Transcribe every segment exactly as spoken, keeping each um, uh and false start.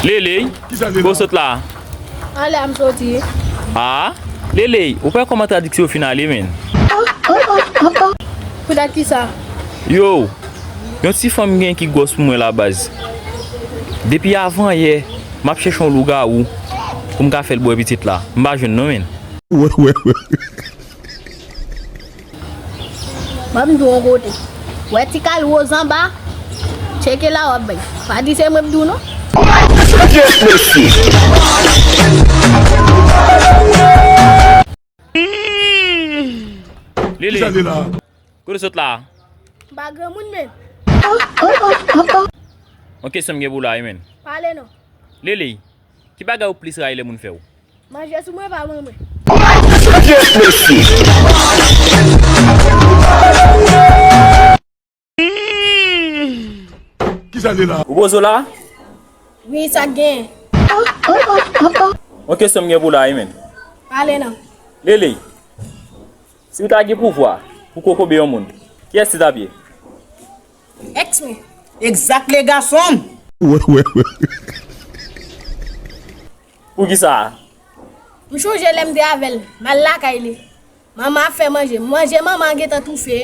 Lele, gwo sot la. Anlè a m soti. Ah, Lele, ou pa wè kòman tradiksyon yo fin ale, menn? Poutèt kisa? Yo, yon ti fanm gen ki gwòs pou mwen la baz. Depi avan yè, m ap chèche yon lougawou pou m ka fè l bwè pitit la. M pa jwenn non, menn. M ap di w yon kote. Wè ti kal woz anba, tcheke la w ap bay. Pa di se mwen m di w non. Lele, kote w sot la? M pa granmoun, menn. Yon kesyon m gen pou w la wi, menn. Pale non. Lele, ki bagay ou plis rayi lè moun fè w? Manje sou mwen pa ban mwen. Kisa li la? Ou bozo la? Wi, sa k genyen? Yon kesyon m gen pou w la wi, menn. Pale non. Lele, si w ta gen pouvwa pou kokobe yon moun, kiyès li t ap ye? Èks mwen. Exactly, gason m. Poukisa? M chonje lè m te avè l, m al lakay li. Manman ap fè manje. Manje manman an gentan toufe.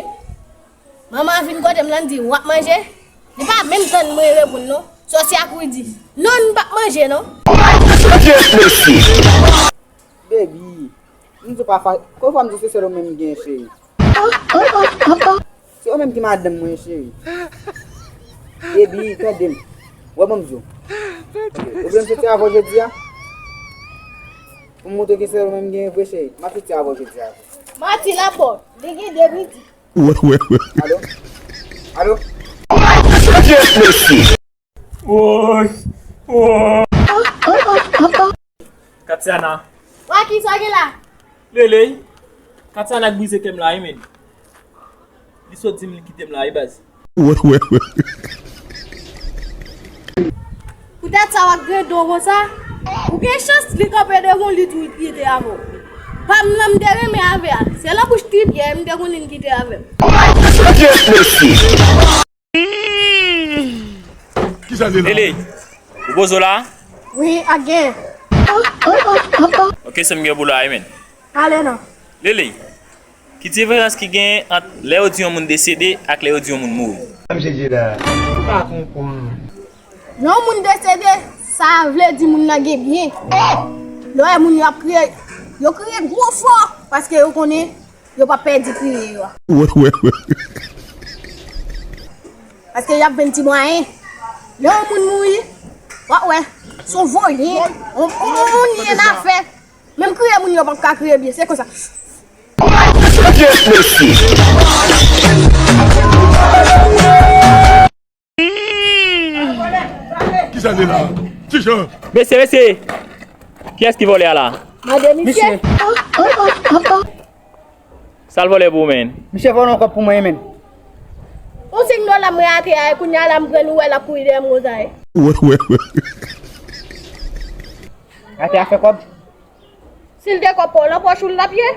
Manman an vin kote m, l ann di, "W ap manje?" Li pa menm tann mwen reponn non. Sòsyè a kouri di, "Non, m p ap manje non." Baby, m di w pa fa-, konbyen fwa m di w se sèl ou menm m gen, cheri? Se ou menm ki madanm mwen, cheri. Baby, tande m. Wè, ban m di w. Ou vle m soti avè w jodi a? Pou m montre w ke se ou menm m gen vre, cheri. M ap soti avè w jodi a. Manti l ap ba w. Li gen de piti. Alo? Alo? Woy! Woy! Katiana. Wa ki sa gen la? Lele. Katiana k brize kè m la wi, menn. Li sot di m li kite m la wi, baz. Poutèt sa w ap grendon konsa? Ou gen chans li kanpe devan w, li di w li te avè w. Pa m nan m te renmen avè a. Se nan bouch tripye m te konnen li kite avè m. Lele, ou bozo la? Wi, ak gen. Ok, se m gen pou la, amen. Ale non. Lele, ki diferans ki gen ant lè yo di yon moun desede ak lè yo di yon moun mouri? Sa misye di la, m pa konprann. Lè yon moun desede, sa vle di moun nan gen byen. Lè w wè moun yo ap kriye, yo kriye gwo fò, paske yo konnen yo p ap pèdi kriye yo a. Paske y ap jwenn ti mwayen. Lè yon moun mouri, w ap wè, se yon vòlè, yon, yon, yon moun li annafè. Menm kriye moun yo p ap ka kriye byen, se konsa. Kisa li la? Ti Jan. Mesye, mesye! Kiyès ki vòlè a la? Mande misye. Sa l vòlè pou ou, menn? Misye vòlè yon kòb pou mwen, menn. Yon senk dola mwen atè a, e kounye a la m pran nouvèl ap kouri dèyè m konsa e. Atè a fè kòb? Si l te kòb pa w nan pòch ou l t ap ye?